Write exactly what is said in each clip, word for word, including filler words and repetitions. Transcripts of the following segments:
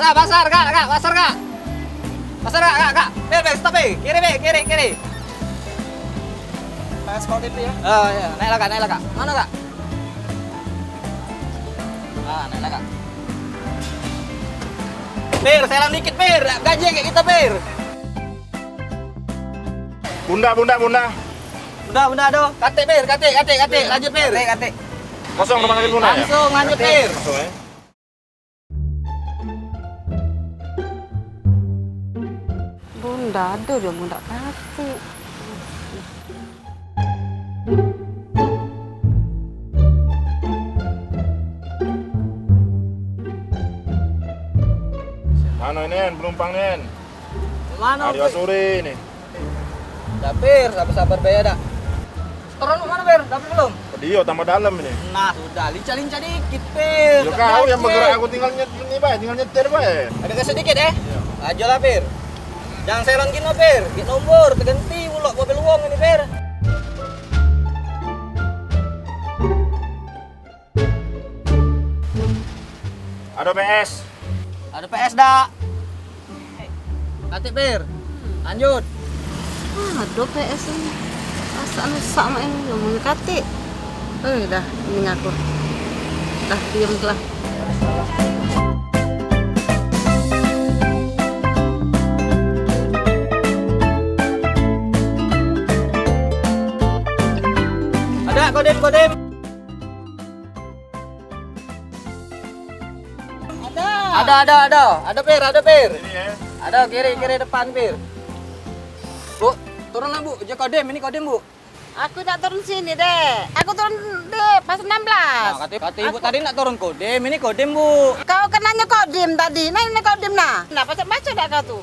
Kak, pasar, Kak, Kak, pasar, Kak. Pasar, Kak, Kak, Kak. Pir, pir, stop, pir. Kiri, pir, kiri, kiri. Pas mau T P ya? Oh, iya. Naiklah, Kak, naiklah, Kak. Mana, Kak? Ah, naiklah, Kak. Pir, selang dikit, Pir. Gaji kayak kita, Pir. Bunda, bunda, bunda. Bunda, bunda, aduh. Katik, Pir, katik, katik, katik. Lanjut, Pir. Katik, katik. Kosong rumah sakit bunda ya? Langsung lanjut, Pir. Kosong ya? Bunda ado jo, bunda katik. Mano ini, penumpang, Nen? Mano, Pir? Sore ini. Dah, Pir, sabar-sabar bae dah. Turun ke mana, Pir? Dah belum? Dia tambah dalam ini. Nah, sudah, lincah-lincah dikit, Pir. Ya, kau yang bergerak, aku tinggal nyet-, ini bae, tinggal nyetir bae. Agak geser dikit, eh? Iya. Ajolah, Pir. Jangan serong gino, Pir. Di nomor, terganti ulok mobil wong ini, Pir. Ado P S. Ado P S dak? Katik, Pir. Lanjut. Ah, ado P S ni. Masak masak mak ini, ngomong katik. Eh, dah, ini ngaku. Dah, diam lah. Ada Kodim, Kodim. Ada. Ada, ada, ada. Ada, Pir, ada, Pir. Ini ya. Ada kiri, kiri depan, Pir. Bu, turunlah, Bu. Jo Kodim, ini Kodim, Bu. Aku nak turun sini, Dek. Aku turun di pas enam belas. Nah, kata, kata Ibu tadi nak turun Kodim, ini Kodim, Bu. Kau kan nanya Kodim tadi. Nah, ini Kodim, nah. Nah, baca, baca dak kau tu?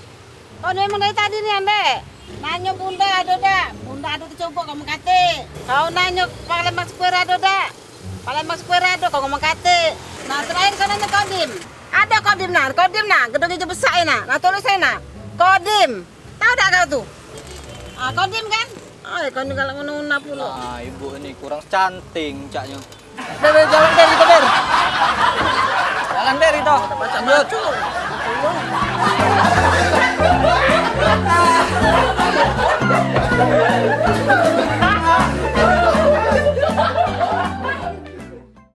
Kau ni emang dari tadi ni, Ambek. Nanyo bunda ado dak? Bunda ado tu coba kamu kate. Kau nanyo Palembang Square ado dak? Palembang Square ado, kau ngomong kate. Nah, terakhir kau nanyo Kodim. Ado Kodim nah, Kodim nah, gedung ijo besak e nah. Nah, tulis e nah. Kodim. Tahu dak kau tu? Ah, Kodim kan? Ai, kau ni galak ngono pulo. Nah, ibu ni kurang canting caknyo. Ber, ber, jalan, Ber, itu, Ber. Jalan, Ber, itu. Lanjut.